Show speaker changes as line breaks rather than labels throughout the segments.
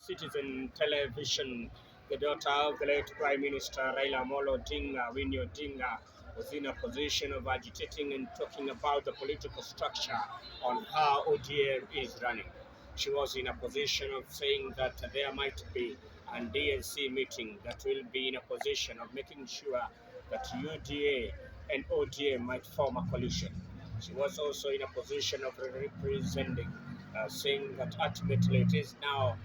Citizen Television. The daughter of the late Prime Minister Raila Amolo Odinga, Winnie Odinga, was in a position of agitating and talking about the political structure on how ODM is running. She was in a position of saying that there might be a DNC meeting that will be in a position of making sure that UDA and ODM might form a coalition. She was also in a position of representing, saying that ultimately it is now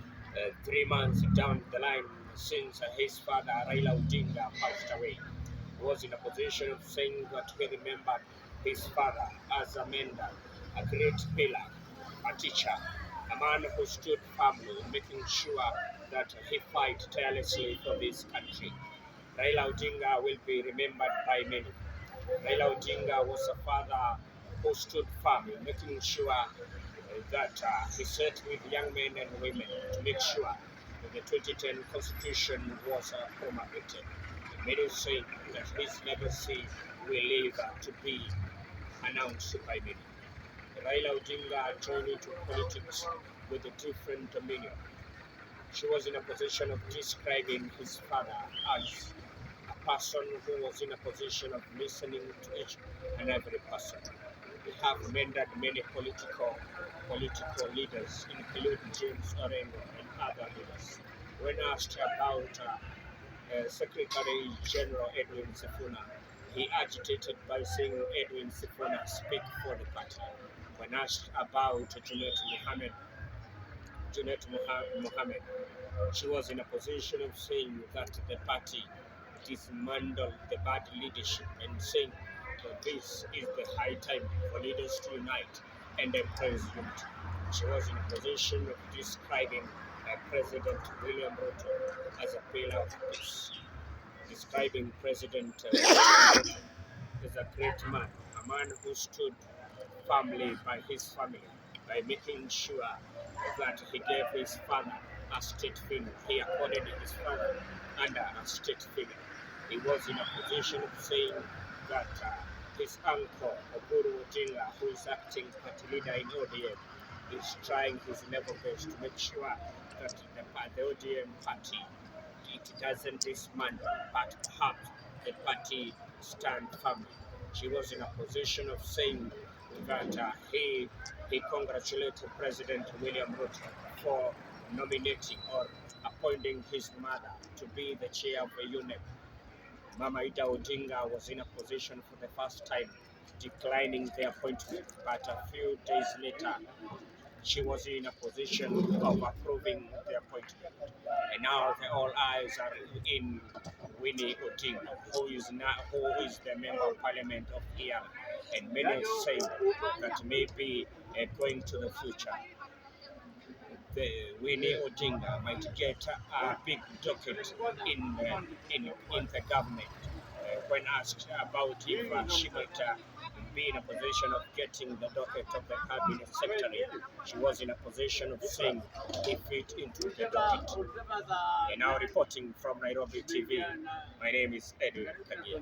3 months down the line since his father Raila Odinga passed away. He was in a position of saying that he remembered his father as a mentor, a great pillar, a teacher, a man who stood firmly, making sure that he fight tirelessly for this country. Raila Odinga will be remembered by many. Raila Odinga was a father who stood firm in making sure that he sat with young men and women to make sure that the 2010 constitution was promulgated. Many say that his legacy will live to be announced by many. Raila Odinga joined into politics with a different dominion. She was in a position of describing his father as a person who was in a position of listening to each and every person. We have mentored many political leaders, including James Orengo and other leaders. When asked about Secretary General Edwin Sifuna, he agitated by saying Edwin Sifuna speak for the party. When asked about Junet Mohammed, she was in a position of saying that the party dismantled the bad leadership and saying that this is the high time for leaders to unite and embrace unity. She was in a position of describing President William Ruto as a pillar of peace, describing President William Ruto as a great man, a man who stood firmly by his family by making sure that he gave his father a state funeral. He accorded his father under a state funeral. He was in a position of saying that his uncle, Oburu Odinga, who is acting party leader in ODM, is trying his level best to make sure that the ODM party it doesn't dismantle, but perhaps the party stand firmly. She was in a position of saying that he congratulated President William Ruto for nominating or appointing his mother to be the chair of the UNEP. Mama Ida Odinga was in a position for the first time declining the appointment, but a few days later she was in a position of approving the appointment. And now the all eyes are in Winnie Odinga, who is the member of parliament of EALA. And many say that maybe going to the future, the Winnie Odinga might get a big docket in the government. When asked about if she might be in a position of getting the docket of the cabinet secretary, she was in a position of saying he fit into the docket. And now reporting from Nairobi TV, my name is Edwin Kagia.